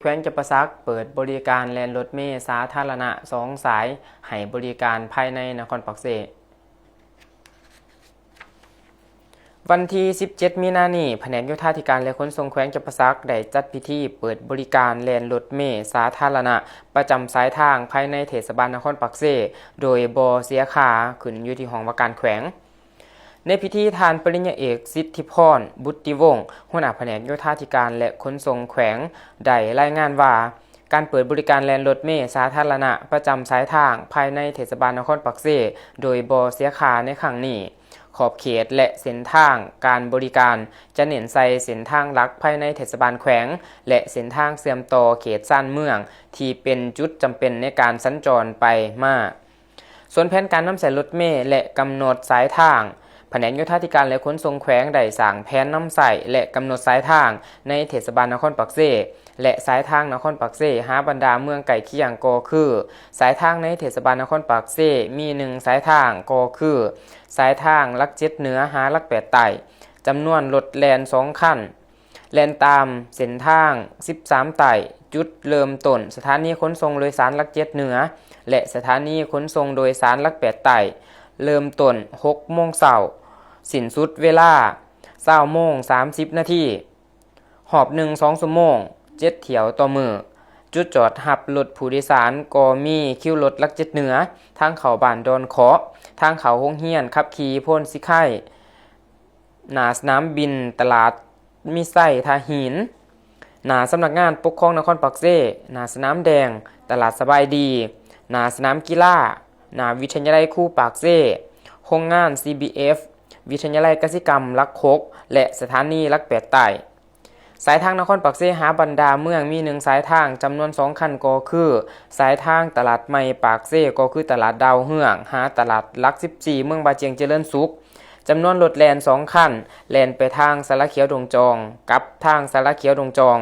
ແຂວງຈຳປາສັກເປີດບໍລິການແລ່ນລົດເມສາທາລະນະສອງສາຍ ໃຫ້ບໍລິການພາຍໃນນະຄອນປາກເຊ. ວັນທີສິບເຈັດ ມີນານີ້, ພະແນກໂຍທາທິການ ແລະ ຂົນສົ່ງແຂວງຈຳປາສັກ ໄດ້ຈັດພິທີເປີດບໍລິການແລ່ນລົດເມສາທາລະນະ ປະຈຳສາຍທາງພາຍໃນເທດສະບານນະຄອນປາກເຊ ໂດຍບໍ່ເສຍຄ່າ, ຂຶ້ນຢູ່ທີ່ຫ້ອງວ່າການແຂວງ. ໃນພິທີ, ທ່ານປະລິນຍາເອກ ສິດທິພອນ ບຸດຕິວົງ ຫົວໜ້າພະແນກໂຍທາທິການ ແລະ ຂົນສົ່ງແຂວງ ໄດ້ລາຍງານວ່າ ການເປີດບໍລິການແລ່ນລົດເມສາທາລະນະປະຈຳສາຍທາງພາຍໃນເທດສະບານນະຄອນປາກເຊ ໂດຍບໍ່ເສຍຄ່າໃນຄັ້ງນີ້, ຂອບເຂດ ແລະ ເສັ້ນທາງການບໍລິການ ຈະເນັ້ນໃສ່ເສັ້ນທາງຫຼັກພາຍໃນເທດສະບານແຂວງ ແລະ ເສັ້ນທາງເຊື່ອມຕໍ່ເຂດຊານເມືອງ ທີ່ເປັນຈຸດຈຳເປັນໃນການສັນຈອນໄປມາ. ສ່ວນແຜນການນຳໃຊ້ລົດເມ ແລະ ກຳນົດສາຍທາງ, ພະແນກໂຍທາທິການ ແລະ ຂົນສົ່ງແຂວງ ໄດ້ສ້າງແຜນນຳໃຊ້ ແລະ ກຳນົດສາຍທາງໃນເທດສະບານນະຄອນປາກເຊ ແລະ ສາຍທາງນະຄອນປາກເຊຫາບັນດາເມືອງໃກ້ຄຽງ ກໍຄື ສາຍທາງໃນເທດສະບານນະຄອນປາກເຊ ມີໜຶ່ງສາຍທາງ ກໍຄື ສາຍທາງຫຼັກເຈັດເໜືອຫາຫຼັກແປດໃຕ້, ຈຳນວນລົດແລ່ນສອງຄັນ. ແລ່ນຕາມເສັ້ນທາງສິບສາມໃຕ້, ຈຸດເລີ່ມຕົ້ນສະຖານີຂົນສົ່ງໂດຍສານຫຼັກເຈັດເໜືອ ແລະ ສະຖານີຂົນສົ່ງໂດຍສານຫຼັກແປດໃຕ້, ເລີ່ມຕົ້ນຫົກໂມງເຊົ້າ, ສິ້ນສຸດເວລາຊາວໂມງສາມສິບນາທີ, ຮອບໜຶ່ງສອງຊົ່ວໂມງ, ເຈັດຖ້ຽວຕໍ່ມື້. ຈຸດຈອດຮັບລົດຜູ້ໂດຍສານກໍມີຄິວລົດຫຼັກເຈັດເໜືອ, ທາງເຂົ້າບ້ານດອນເຄາະ, ທາງເຂົ້າໂຮງຮຽນຂັບຂີ່ໂພນສີໄຄ, ໜ້າສະໜາມບິນຕະຫຼາດມີໄຊທ່າຫີນ, ໜ້າສຳນັກງານປົກຄອງນະຄອນປາກເຊ, ໜ້າສະໜາມແດງ, ຕະຫຼາດສະບາຍດີ, ໜ້າສະໜາມກິລາ, ໜ້າວິທະຍາໄລຄູປາກເຊ, ໂຮງງານ ຊີບີເອັຟ, ວິທະຍາໄລກະສິກຳຫຼັກຫົກ ແລະ ສະຖານີຫຼັກແປດໃຕ້. ສາຍທາງນະຄອນປາກເຊຫາບັນດາເມືອງມີໜຶ່ງສາຍທາງ ຈຳນວນສອງຄັນ ກໍຄື ສາຍທາງຕະຫຼາດໃໝ່ປາກເຊ ກໍຄືຕະຫຼາດດາວເຮືອງ ຫາຕະຫຼາດຫຼັກສິບສີ່ ເມືອງບາຈຽງຈະເລີນສຸກ, ຈຳນວນລົດແລ່ນສອງຄັນ ແລ່ນໄປທາງສາລາຂຽວດົງຈອງ ກັບທາງສາລາຂຽວດົງຈອງ,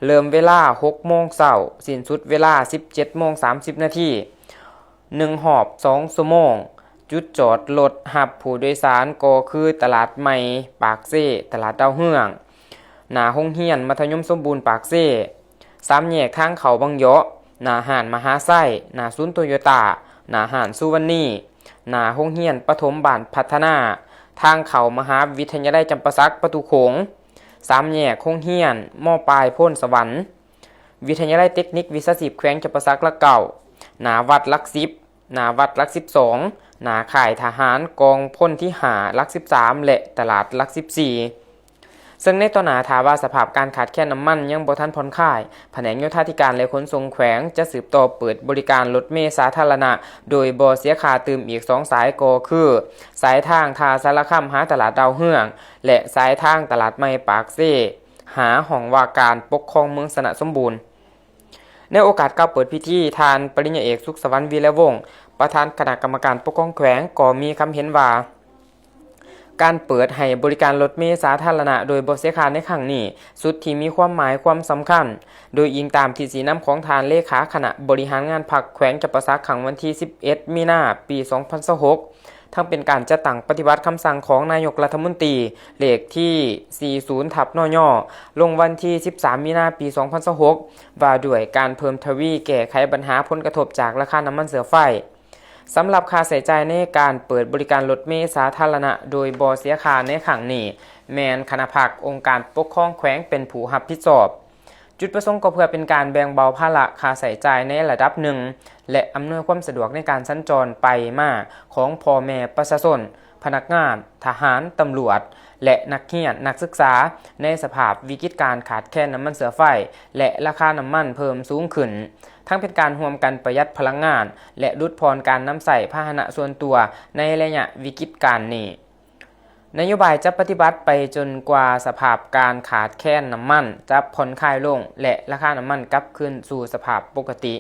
ເລີ່ມເວລາຫົກໂມງເຊົ້າ, ສິ້ນສຸດເວລາສິບເຈັດໂມງສາມສິບນາທີ, ໜຶ່ງຮອບສອງຊົ່ວໂມງ. ຈຸດຈອດລົດຮັບຜູ້ໂດຍສານກໍຄືຕະຫຼາດໃໝ່ປາກເຊ, ຕະຫຼາດດາວເຮືອງ, ໜ້າໂຮງຮຽນມັດທະຍົມສົມບູນປາກເຊ, ສາມແຍກທາງເຂົ້າວັງເຍາະ, ໜ້າຮ້ານມະຫາໄຊ, ໜ້າສູນໂຕໂຍຕ້າ, ໜ້າຮ້ານສຸວັນນີ, ໜ້າໂຮງຮຽນປະຖົມບ້ານພັດທະນາ, ທາງເຂົ້າມະຫາວິທະຍາໄລຈຳປາສັກປະຕູໂຂງ, ສາມແຍກໂຮງຮຽນ ມ.ປາຍ ໂພນສະຫວັນ, ວິທະຍາໄລເຕັກນິກວິຊາຊີບແຂວງຈຳປາສັກຫຼັກເກົ້າ, ໜ້າວັດຫຼັກສິບ, ໜ້າວັດຫຼັກສິບສອງ, ໜ້າຄ້າຍທະຫານກອງພົນທີຫ້າ ຫຼັກສິບສາມ ແລະ ຕະຫຼາດຫຼັກສິບສີ່. ເຊິ່ງໃນຕໍ່ໜ້າ, ຖ້າວ່າສະພາບການຂາດແຄນນ້ຳມັນຍັງບໍ່ທັນຜ່ອນຄາຍ, ພະແນກໂຍທາທິການ ແລະ ຂົນສົ່ງແຂວງ ຈະສືບຕໍ່ເປີດບໍລິການລົດເມສາທາລະນະ ໂດຍບໍ່ເສຍຄ່າຕື່ມອີກສອງສາຍ ກໍຄື ສາຍທາງທ່າສາລະຄຳຫາຕະຫຼາດດາວເຮືອງ ແລະ ສາຍທາງຕະຫຼາດໃໝ່ປາກເຊ ຫາຫ້ອງວ່າການປົກຄອງເມືອງຊະນະສົມບູນ. ໃນໂອກາດກ່າວເປີດພິທີ, ທ່ານປະລິນຍາເອກ ສຸກສະຫວັນ ວີລະວົງ ປະທານຄະນະກຳມະການປົກຄອງແຂວງ ກໍມີຄຳເຫັນວ່າ ການເປີດໃຫ້ບໍລິການລົດເມສາທາລະນະໂດຍບໍ່ເສຍຄ່າໃນຄັ້ງນີ້ ສຸດທີ່ມີຄວາມໝາຍຄວາມສຳຄັນ, ໂດຍອີງຕາມທິດຊີ້ນຳຂອງທ່ານເລຂາຄະນະບໍລິຫານງານພັກແຂວງຈຳປາສັກ ຄັ້ງວັນທີສິບເອັດ ມີນາ ປີສອງພັນຊາວຫົກ ທັງເປັນການຈັດຕັ້ງປະຕິບັດຄຳສັ່ງຂອງນາຍົກລັດຖະມົນຕີ ເລກທີສີ່ສິບ ທັບ ນຍ ລົງວັນທີສິບສາມ ມີນາ ປີສອງພັນຊາວຫົກ ວ່າດ້ວຍການເພີ່ມທະວີແກ້ໄຂບັນຫາຜົນກະທົບຈາກລາຄານ້ຳມັນເຊື້ອໄຟ. ສຳລັບຄ່າໃຊ້ຈ່າຍໃນການເປີດບໍລິການລົດເມສາທາລະນະໂດຍບໍ່ເສຍຄ່າໃນຄັ້ງນີ້ ແມ່ນຄະນະພັກອົງການປົກຄອງແຂວງເປັນຜູ້ຮັບຜິດຊອບ. ຈຸດປະສົງກໍເພື່ອເປັນການແບ່ງເບົາພາລະຄ່າໃຊ້ຈ່າຍໃນລະດັບໜຶ່ງ ແລະ ອຳນວຍຄວາມສະດວກໃນການສັນຈອນໄປມາຂອງພໍ່ແມ່ປະຊາຊົນ, ພະນັກງານ, ທະຫານ, ຕຳຫຼວດ ແລະ ນັກຮຽນ, ນັກສຶກສາ ໃນສະພາບວິກິດການຂາດແຄນນ້ຳມັນເຊື້ອໄຟ ແລະ ລາຄານ້ຳມັນເພີ່ມສູງຂຶ້ນ, ທັງເປັນການຮ່ວມກັນປະຢັດພະລັງງານ ແລະ ຫຼຸດຜ່ອນການນຳໃຊ້ພາຫະນະສ່ວນຕົວໃນໄລຍະວິກິດການນີ້. ນະໂຍບາຍຈະປະຕິບັດໄປຈົນກວ່າສະພາບການຂາດແຄນນ້ຳມັນຈະຜ່ອນຄາຍລົງ ແລະ ລາຄານ້ຳມັນກັບຄືນສູ່ສະພາບປົກກະຕິ.